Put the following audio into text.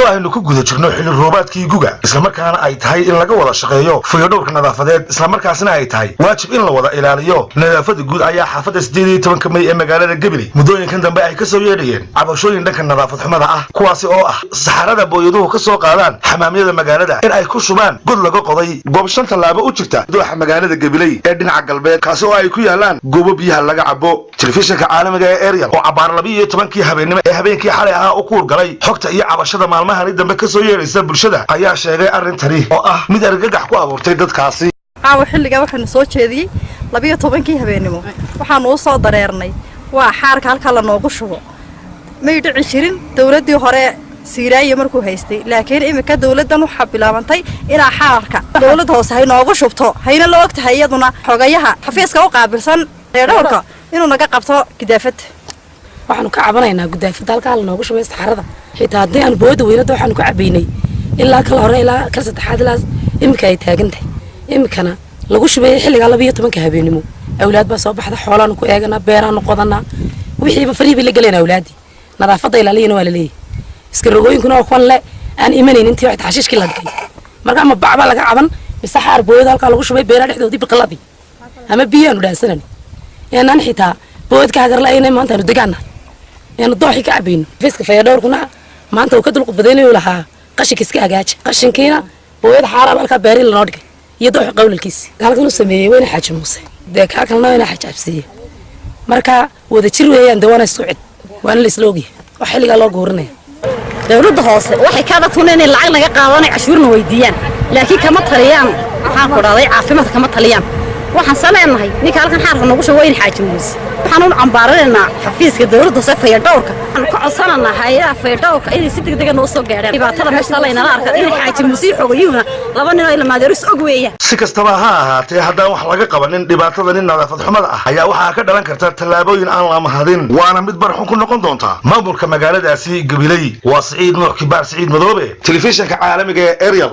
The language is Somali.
Iyadoo aynu ku guda jirno xilli roobaadkii guga, islamarkaana ay tahay in laga wada shaqeeyo fayodhowrka nadaafadeed, islamarkaasna ay tahay waajib in la wada ilaaliyo nadaafada guud, ayaa xaafadda 18-ka May ee magaalada Gebile muddooyinkan dambe ay kasoo yeedhayeen cabashooyin dhanka nadaafad xumada ah, kuwaasi oo ah saxarada booyaduhu ka soo qaadaan xamaamyada magaalada in ay ku shubaan god laga qoday goob 5 tallaabo u jirta dooxa magaalada Gabiley ee dhinaca galbeed, kaasi oo ay ku yaalaan goobo biyaha laga cabo. Telefishinka caalamiga ee Ariel oo cabbaar 12-kii habeennimo ee habeenkii xalay ahaa u kuurgalay xogta iyo cabashada maalmahani dambe kasoo yeedhaysa bulshada ayaa sheegay arrintani oo ah mid argagax ku abuurtay dadkaasi. Caawa xilligaa waxaanu soo jeediyey 12-kii habeennimo. Waxaanu u soo dareernay waa xaarka halkaa lanoogu shubo. May dhici jirin dowladdii hore Siiraaye markuu haystay, laakiin iminka dowladdan waxaa bilaabantay inaa xaarka dowladda hoose hay noogu shubto, hayna la og tahay iyaduna xogayaha xafiiska u qaabilsan reerdhowrka inuu naga qabto gidaafadda. Waxaanu ka cabanaynaa gudaafadda halkaa lanoogu shubay saxarada. Xitaa haddii aanu booyada weynada waxaanu ka cabaynay ilaa kala hore, ilaa kal saddexaad, ilaa iminka ay taagan tahay. Iminkana lagu shubeeyay xilligaa 12-ka habeenimo. Awlaad baa soo baxda, xoolaanu ku eeganaa, beeraanu qodanaa, wixiiba farii bay la gelayna awlaaddii. Nadaafadda ilaaliyana waa laleeyahay, iska rogooyinkuna waa kuwan le aan imanayn intii waxta xashiishkii la dhigay. Marka ama bacbaa laga caban mise xaar booyada halkaa lagu shubay beeraha dhexdoodii, biqiladii ama biyaanu dhaansanani inaan xitaa booyad ka hagarla-ayna. Maanta aanu degaannahay yaanu dooxii ka cabayno. Xafiiska fayadhowrkuna maanta uu ka dulqudbadaynayu lahaa qashinka iska hagaaja. Qashinkiina booyad xaaraaba halkaa beerii lanoo dhigay iyo dooxi qawlalkiisi. Halkan u sameeyey wayna Xaaji Muuse, dee kaa kalena wayna Xaaji Cabsiiye. Marka wada jir weeyaan, dee waana isku cid, waana la isla ogyahay wax xilligaa loo guurinaya. Dowladda hoose waxay ka adagtuna inay lacag naga qaadanay, cashuurna weydiiyaan, laakiin kama taliyaan. Waxaan ku dhahday caafimaadka kama taliyaan. Waxaan saleenahay ninka halkan xaarka noogu shubo in Xaaji Muuse. Waxaan u cambaaranaynaa xafiiska dowladda hoose fayadhowrka. Waxaan ka codsanaynaa hay'adaha fayadhowrka inay si degdega noo soo gaadhaan dhibaatada meesha laynala arka in Xaaji Muuse iyo xogayuhuna laba nin oo ilmaadeerus og weeyaan. Si kastaba ha ahaatee, haddaan wax laga qabanin dhibaatadani nadaafad xumada ah ayaa waxaa ka dhalan karta tallaabooyin aan la mahadin, waana mid barxun ku noqon doonta maamulka magaaladaasi Gabiley. Waa Siciid Nuux Kibaar, Siciid Madoobe, telefishinka caalamiga ee Ariel.